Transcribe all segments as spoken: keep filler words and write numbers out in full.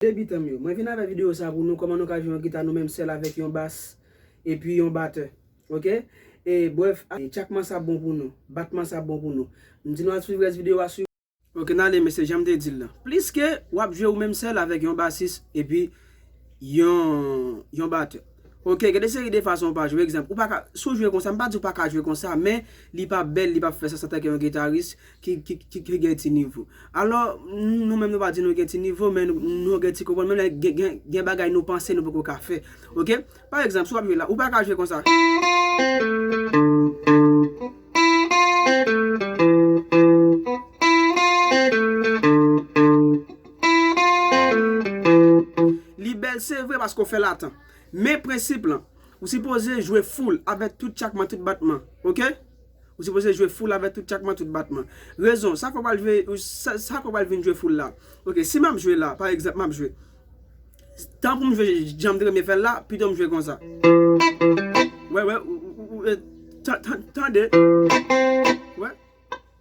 Debitan m yo, mwen vin avèk videyo sa pou nou, kòman nou ka jwe yon gita nou menm sèl avèk yon bas epi yon batè. Oke? E brèf, e tchakman sa bon pou nou, batman sa bon pou nou. M di nou al swiv rès videyo a sou. Oke, n ale mesye, jan m te di l lan. Pliske w ap jwe ou menm sèl avèk yon basis epi yon, yon batè. Oke, gen de seri de fason w pa jwe. Egzanp, ou pa ka, si w jwe konsa, m pa di w pa ka jwe konsa, men li pa bèl, li p ap fè sans antanke yon gitaris ki, ki, ki, ki gen ti nivo. Alò, nou menm nou pa di nou gen ti nivo, men nou, nou gen ti konprann, menm lè gen, gen, gen bagay nou panse nou poko ka fè. Oke? Pa egzanp, si w ap jwe la, ou pa ka jwe konsa. Li bèl, se vre, paske w fè l a tan. Men prensip lan, ou sipoze jwe full avèk tout tchakman, tout batman. Oke? Ou sipoze jwe full avèk tout tchakman, tout batman. Rezon, sa fè w pral jwe, sa, sa fè w pral vin jwe full la. Oke, si m ap jwe la, pa egzanp, m ap jwe. Tan pou m jwe jan m te renmen fè l la, pito m jwe konsa. Wè, wè, ou, ou, ou, e, tan-, tan-, tande. Wè.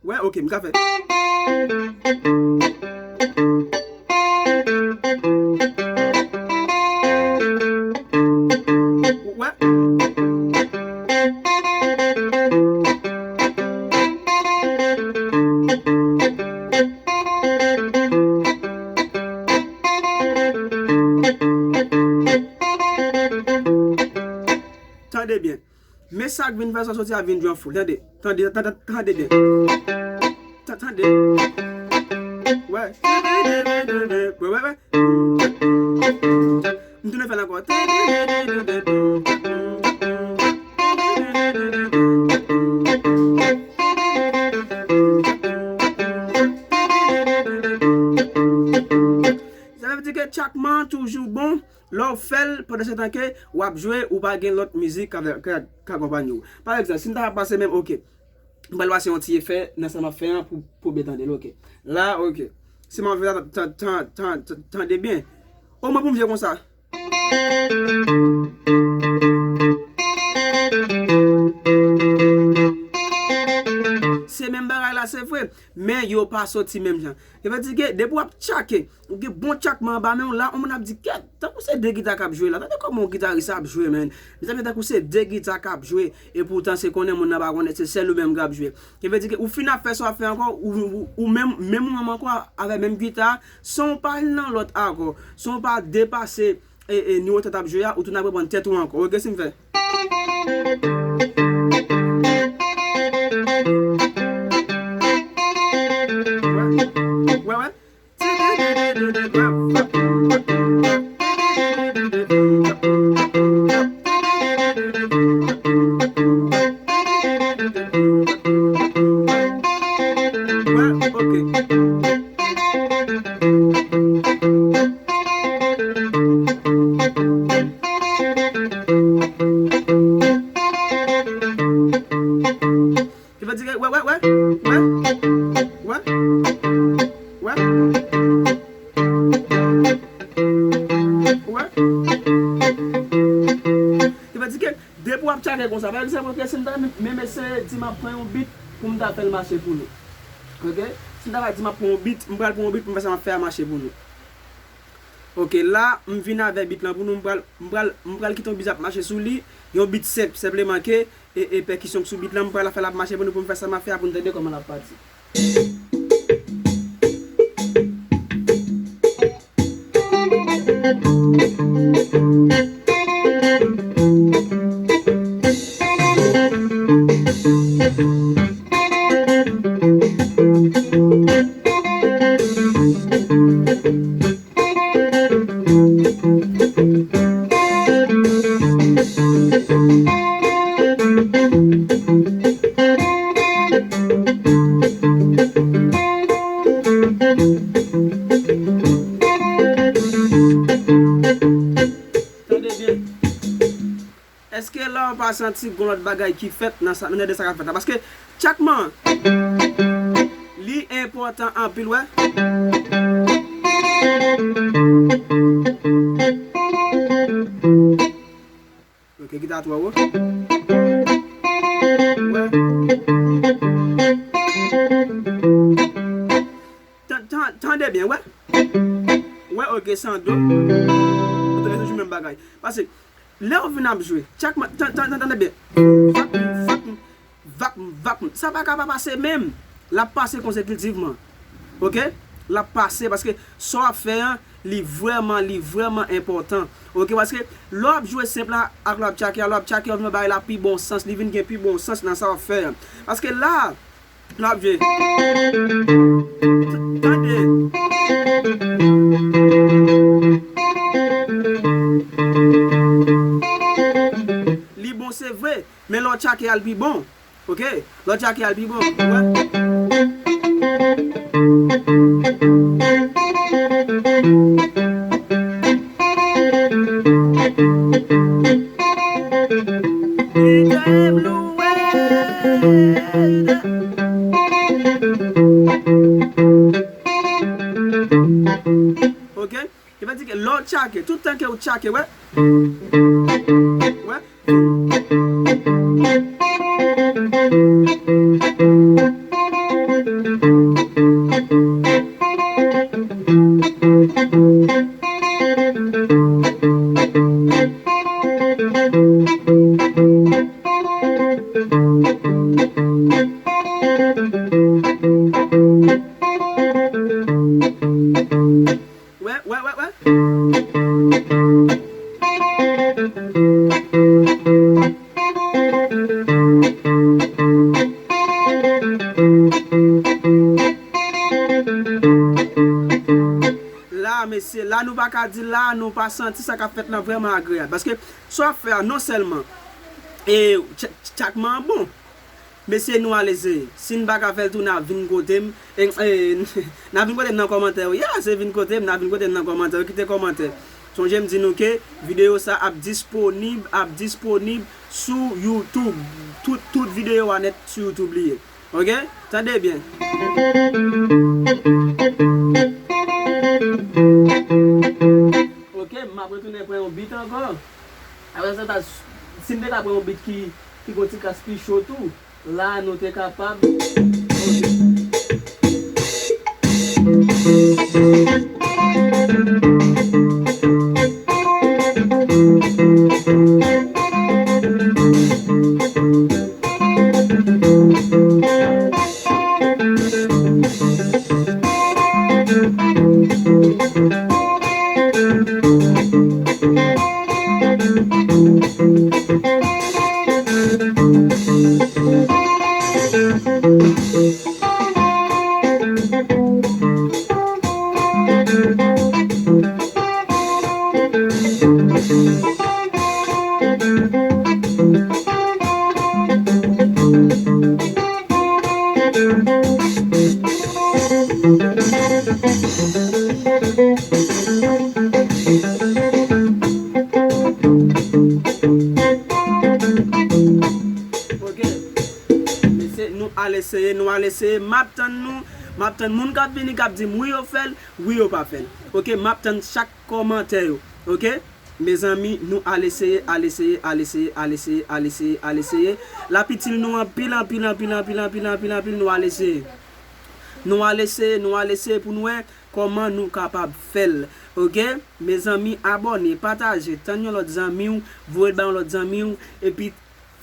Wè, oke, m ka fè. Wè. Tande byen. Men sa k vin fè sa soti a vin jwe an full. Tande, tande, tande, tande byen. Ta-, tande. Wè. Wè, wè, wè. M tounen fè l ankò. Sa vle di ke tchakman toujou bon. Lè w fè l, pandan se tan ke w ap jwe, ou pa gen lòt mizik k ap, k ap, k ap akonpanye w. Pa egzanp, si m ta pase menm, oke. M pral pase yon ti efè nan sa m ap fè an pou, pou byen tande l, oke. La, oke. Si m ap fè sa, tan-, tan-, tan-, tan-, tande byen. Omwen pou m jwe konsa. Se menm bagay la, se vre, men yo pa soti menm jan. Sa vle di ke depi w ap tchake, ou gen bon tchakman anba men w la, yon moun ap di, "Kèt, tankou se de gita k ap jwe la. Tande kòman yon gitaris ap jwe, man." Mezanmi, tankou se de gita k ap jwe, epoutan se konnen moun nan pa konnen se sèl ou menm k ap jwe. Sa vle di ke ou fin ap fè sa w ap fè ankò, ou, ou, ou menm, menm ou menm ankò avèk menm gita, san w pa al nan lòt akò, san w pa depase e, e, niwo tèt ap jwe a, ou tounen ap reprann tèt ou ankò. Oke, si m fè. Wè, wè, wè. Wè, oke. Ki vle di ke, wè, wè, wè, wè, wè, wè, wè. Ki vle di ke, depi w ap tchake konsa, pa egzanp, oke, si m ta menm eseye di m ap pran yon beat pou m ta fè l mache pou nou. Oke? Si m ta di m ap pran yon beat, m pral pran yon beat pou m fè sa m ap fè a mache pou nou. Oke, la, m vin avèk beat lan pou nou, m pral, m pral, m pral kite yon beat ap mache sou li, yon beat senp, senpleman ke, e, e pèkisyon k sou beat lan, m pral fè l ap mache pou nou, pou m fè sa m ap fè a, pou n tande kòman l ap pati. Tande byen. Èske la w pa santi gon lòt bagay ki fèt nan sa, nan de sa k ap fèt la? Paske tchakman, li enpòtan anpil, wè. Oke, gita twò wo. Wè. Tan-, tan-, tande byen, wè. Wè, oke, san do. Ou tande toujou menm bagay. Paske, lè w vin ap jwe, tchak, man, tan, tan, tan, tande byen. Vap, vap, vap, vap. Sa pa ka pa pase menm. L ap pase konsekitivman. Oke? L ap pase paske sa w ap fè an, li vrèman, li vrèman enpòtan. Oke? Paske lè w ap jwe senp la ak lè w ap tchake a, lè w ap tchake a, w vin bay la pi bon sans, li vin gen pi bon sans nan sa w ap fè an. Paske la, N ap jwe. Tande. Li bon, se vre, men lè w tchake a, l pi bon. Oke? Lè w tchake a, l pi bon. Ou wè? Oke? Ki vle di ke lè w tchake, tout tan ke w tchake, wè. Wè. Wè, wè, wè, wè. La, mesye, la nou pa ka di la, nou pa santi sa k ap fèt lan vrèman agreyab. Paske sa w ap fè a, non sèlman, e, tch-, tch-, tchakman an bon. Mesye, nou al eseye. Si n pa ka fè l tou, n a vin kote m. E, e, n a vin kote m nan kòmantè yo. Ya, se vin kote m, n a vin kote m nan kòmantè yo. Kite kòmantè. Sonje m di nou ke videyo sa ap disponib, ap disponib sou YouTube. Tout, tout videyo a nèt sou YouTube li ye. Oke? Tande byen. Oke, m ap retounen pran yon beat ankò. Apre sa, ta, si m te ka pran yon beat ki, ki gon ti kras pi cho tou, la nou te kapab. Oke. Oke. Mesye, nou al eseye, nou al eseye. M ap tann nou. M ap tann moun k ap vini, k ap di m wi yo fè l, wi yo pa fè l. Oke, m ap tann chak kòmantè yo. Oke? Mezanmi, nou al eseye, al eseye, al eseye, al eseye, al eseye, al eseye. L ap itil nou anpil, anpil, anpil, nou al eseye. Nou al eseye, nou al eseye pou n wè kòman nou kapab fè l. Oke? Mezanmi, abòne, pataje, tann yon lòt zanmi w, voye l ba yon lòt zanmi w, epi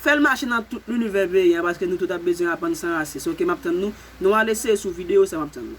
fè l mache nan tout linivè peyi a, paske nou tout ap bezwen aprann san rasis. Oke, m ap tann nou. Nou al eseye sou videyo sa, m ap tann nou.